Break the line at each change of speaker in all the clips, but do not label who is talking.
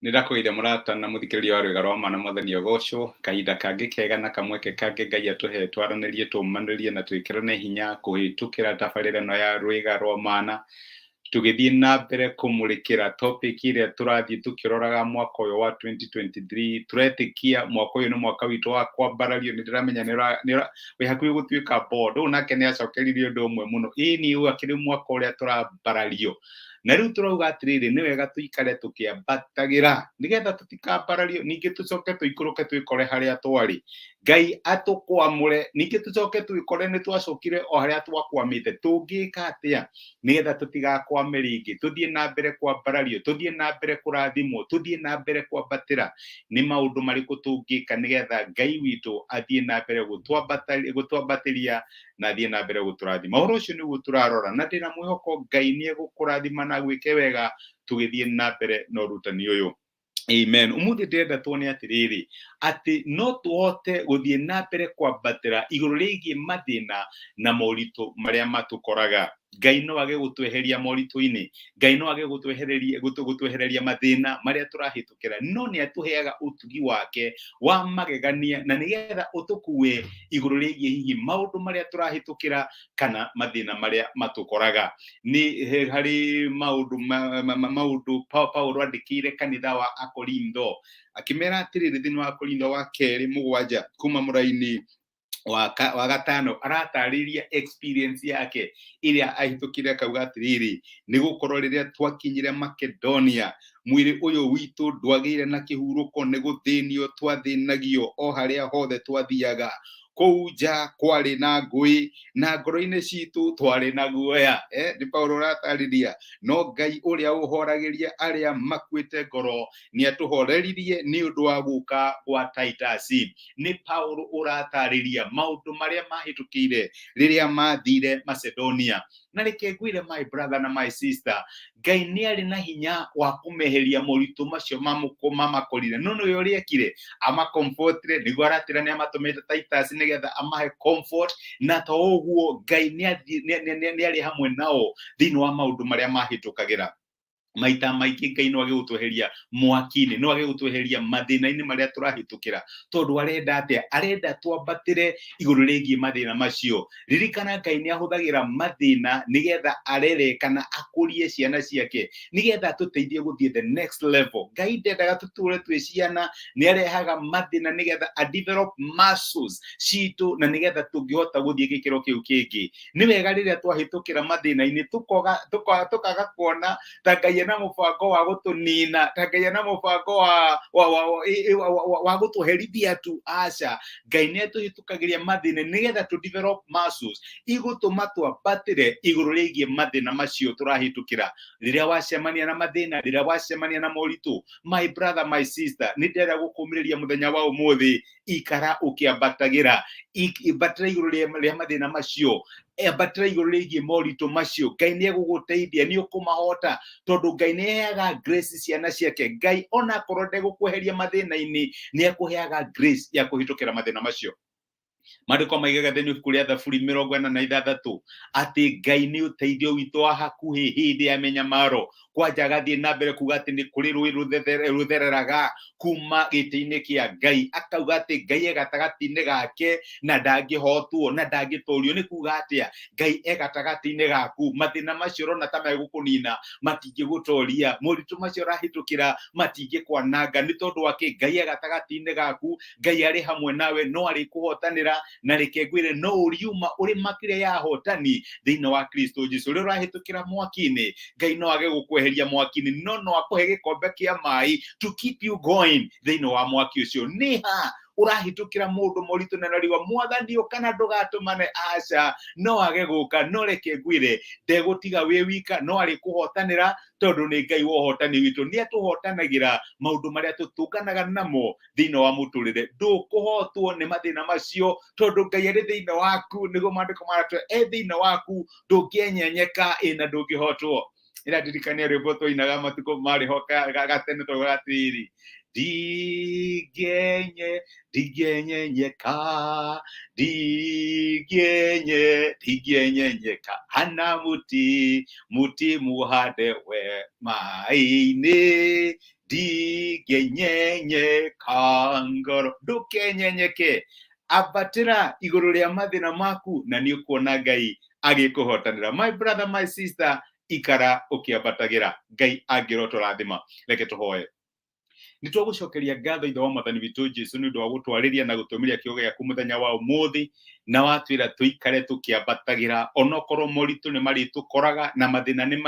Nĩ ndakũgeithia mũrata na mũthikĩrĩria wa Rwĩga rwa Ma na Mwathani agocwo. Kahinda kangĩ kega na kamweke kangĩ Ngai atũhe twaranĩrie, tũmanĩrie na twĩkĩrane hinya kũhĩtũkĩra tabarĩra ĩno ya Rwĩga rwa Mana. Tũgĩthiĩ na mbere kũmũrĩkĩra topic ĩrĩa tũrathiĩ tũkĩroraga mwaka ũyũ wa 2023. Tũretĩkia mwaka ũyũ nĩ mwaka witũ wa kwambarario. Nĩ ndĩramenya wĩ hakuhĩ gũtuĩka bored. Ũyũ nake nĩ acokeririe ũndũ ũmwe mũno. Ĩni ũyũ akĩrĩ mwaka ũrĩa tũrambarario. Na rĩu tũrauga atĩrĩrĩ, nĩ wega tũikare tũkĩambatagĩra nĩgetha tũtikambarario, ningĩ tũcoke tũikũrũke twĩkore harĩa twarĩ. Ngai atũkwamũre, ningĩ tũcoke twĩkore nĩ twacokire o harĩa twakwamĩte. Tũngĩka atĩa nĩgetha tũtigakwame rĩngĩ, tũthiĩ na mbere kwambarario, tũthiĩ na mbere kũrathimwo, tũthiĩ na mbere kwambatĩra? Nĩ maũndũ marĩkũ tũngĩka nĩgetha Ngai witũ athiĩ na mbere gũtwambatĩria na athiĩ na mbere gũtũrathima? Ũhoro ũcio nĩguo tũrarora, na ndĩna mwĩhoko Ngai nĩ egũkũrathima na agwĩke wega tũgĩthiĩ na mbere na ũrutani ũyũ. Amen. Ũmũthĩ ndĩrenda tuone atĩrĩrĩ, atĩ no tũhote gũthiĩ na mbere kwambatĩra igũrũ rĩgiĩ mathĩna na moritũ marĩa matũkoraga. Ngai no age gũtweheria moritũ-inĩ, Ngai no age gũtwehereria mathĩna marĩa tũrahĩtũkĩra, no nĩ atũheaga ũtugi wake wa magegania na nĩgetha ũtũkue igũrũ rĩgiĩ hihi maũndũ marĩa tũrahĩtũkĩra kana mathĩna marĩa matũkoraga. Nĩ harĩ maũndũ maũndũ Paulo andĩkĩire kanitha wa Akorintho, akĩmera atĩrĩrĩ, thĩinĩ wa Akorintho wa kerĩ 7 kuma mũraini wa 5, aratarĩria experience yake ĩrĩa ahĩtũkire, akauga atĩrĩrĩ, nĩ gũkorwo rĩrĩa twakinyire Makedonia, mwĩrĩ ũyũ witũ ndwagĩire na kĩhurũko, nĩ gũthĩnio twathĩnagio o harĩa hothe twathiaga. Kũu nja kwarĩ na ngũĩ, na ngoro-inĩ citũ twarĩ na guoya. Nĩ Paulo ũratarĩria. No Ngai ũrĩa ũhoragĩria arĩa makuĩte ngoro nĩ atũhoreririe nĩ ũndũ wa gũka gwa Titus. Nĩ Paulo ũratarĩria maũndũ marĩa mahĩtũkĩire rĩrĩa mathire Macedonia. Na reke ngwĩre, my brother na my sister, Ngai nĩ arĩ na hinya wa kũmeheria moritũ macio mamakorire, no nĩwe ũrĩa ekire amacomfortire, nĩguo aratĩra nĩ amatũmĩte Titus nĩgetha amahe comfort. Na to ũguo, Ngai nĩ arĩ hamwe nao thĩinĩ wa maũndũ marĩa mahĩtũkagĩra. Maita maingĩ Ngai no age gũtweheria mwaki-inĩ, no age gũtweheria mathĩna-inĩ marĩa tũrahĩtũkĩra, tondũ arenda atĩa? Arenda twambatĩre igũrũ rĩgiĩ mathĩna macio. Ririkana, Ngai nĩ ahũthagĩra mathĩna nĩgetha arere kana akũrie ciana ciake, nĩgetha atũteithie gũthiĩ the next level. Ngai ndendaga tũtũre twĩ ciana, nĩ arehaga mathĩna nĩgetha a develop muscles citũ na nĩgetha tũngĩhota gũthiĩ gĩkĩro kĩu kĩngĩ. Nĩ wega rĩrĩa twahĩtũkĩra mathĩna-inĩ tũkaga kuona ta Ngai ena mũbango wa gũtũnina, ta Ngai ena mũbango wa gũtũherithia tu. Aca, Ngai nĩ atũhĩtũkagĩria mathĩna nĩgetha tũ develop muscles igũtũma twambatĩre igũrũ rĩgiĩ mathĩna macio tũrahĩtũkĩra. Rĩrĩa wacemania na mathĩna, rĩrĩa wacemania na moritũ, my brother, my sister, nĩ ndĩrenda gũkũmĩrĩria mũthenya wa ũmũthĩ, ikara ũkĩambatagĩra, ambatĩra igũrũ rĩa mathĩna macio, ambatĩra igũrũ rĩgiĩ moritũ macio. Ngai nĩ egũgũteithia, nĩ ũkũmahota, tondũ Ngai nĩ aheaga grace ciana ciake. Ngai onakorwo ndegũkweheria mathĩna-inĩ, nĩ akũheaga grace ya kũhĩtũkĩra mathĩna macio. Maandĩko maigaga thĩinĩ ibuku rĩa Thaburi 46 atĩ Ngai nĩ ũteithio witũ wa hakuhĩ hĩndĩ ya mĩnyamaro. Kwanja agathiĩ na mbere kuga atĩ nĩ kũrĩ rũĩ rũthereraga kuma gĩtĩ-inĩ kĩa Ngai, akauga atĩ Ngai e gatagatĩ-inĩ gake na ndangĩhotwo na ndangĩtorio. Nĩ kuga atĩa? Ngai e gatagatĩ-inĩ gaku. Mathĩna macio ũrona ta megũkũnina matingĩgũtoria, moritũ macio ũrahĩtũkĩra matingĩkwananga. Nĩ tondũ wa kĩ? Ngai e gatagatĩ-inĩ gaku, Ngai arĩ hamwe nawe, no arĩkũhotanĩra. Na reke ngwĩre, no ũriuma ũrĩ makĩria ya ahotani thĩinĩ wa Kristo Jesu. Rĩrĩa ũrahĩtũkĩra mwaki-inĩ, Ngai no age gũkweheria mwaki-inĩ, no no akũhe gĩkombe kĩa maĩ to keep you going thĩinĩ wa mwaki ũcio. Nĩ ha ũrahĩtũkĩra mũndũ moritũ na nariwa Mwathani ũka na ndũgatũmane? Aca, no age gũka, no reke ngwĩre, ndegũtiga wĩ wika, no arĩkũhotanĩra, tondũ nĩ Ngai wa ũhotani witũ. Nĩ atũhotanagĩra maũndũ marĩa tũtũnganaga namo thĩinĩ wa mũtũrĩre. Ndũkũhotwo nĩ mathĩna macio, tondũ Ngai arĩ thĩinĩ waku. Nĩguo maandĩko maratwĩra, e thĩinĩ waku ndũngĩenyenyeka, ĩ na ndũngĩhotwo. Ĩrandirikania rwĩmbo twainaga matukũ marĩ ho gatene, twaugaga atĩrĩrĩ, ndingĩenye ndingĩenyenyeka, ndingĩenye ndingĩenyenyeka, hana mũtĩ mũtĩ mũhande we maĩ-inĩ. Ndingĩnyenyeka ngoro. Ndũkenyenyeke, ambatĩra igũrũ rĩa mathĩna maku na nĩ ũkuona Ngai agĩkũhotanĩra. My brother, my sister, ikara ũkĩambatagĩra, Ngai angĩrotũrathima. Reke tũhoe. Nĩ twagũcokeria ngatho, Ithe wa Mwathani witũ Jesu, nĩ ũndũ wa gũtwarĩria na gũtũmĩria kiugo gĩaku mũthenya wa ũmũthĩ, na watwĩra tũikare tũkĩambatagĩra onokorwo moritũ nĩ marĩtũkoraga na mathĩna nĩ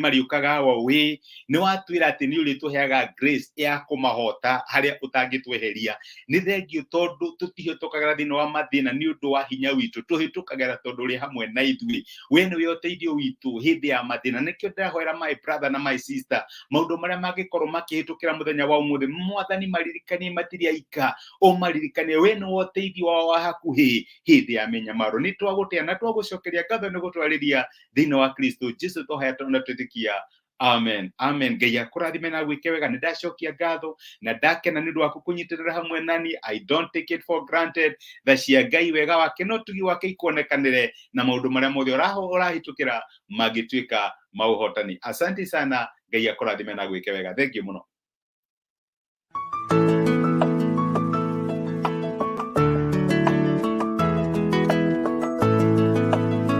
marĩũkaga o wĩ. Nĩ watwĩra atĩ nĩ ũrĩtũheaga grace ya kũmahota harĩa ũtangĩtweheria. Nĩ thengiũ tondũ tũtihĩtũkagĩra thĩinĩ wa mathĩna nĩ ũndũ wa hinya witũ, tũhĩtũkagĩra tondũ ũrĩ hamwe na ithuĩ. We nĩwe ũteithio witũ hĩndĩ ya mathĩna. Nĩkĩo ndĩrahoera my brother na my sister, maũndũ marĩa mangĩkorwo makĩhĩtũkĩra mũthenya wa ũmũthĩ, Mwathani, maririkanie matirĩ aika, ũmaririkanie we nĩwe ũteithio wao wa hakuhĩ hĩndĩ ya mĩnyamaro. Nĩ twagũtĩa na twagũcokeria ngatho nĩ gũtwarĩria thĩinĩ wa Kristo Jesu twahoya na twĩtĩkia. Amen, amen. Ngai akũrathime na gwĩke wega. Nĩ ndacokia ngatho na ndakena nĩ ũndũ waku kũnyitĩrĩra hamwe nani. I don't take it for granted. Tha cia Ngai, wega wake no tugi wake ikuonekanĩre na maũndũ marĩa mothe ũrahĩtũkĩra mangĩtuĩka ma ũhotani. Asante sana. Ngai akũrathime na gwĩke wega. Thank you mũno.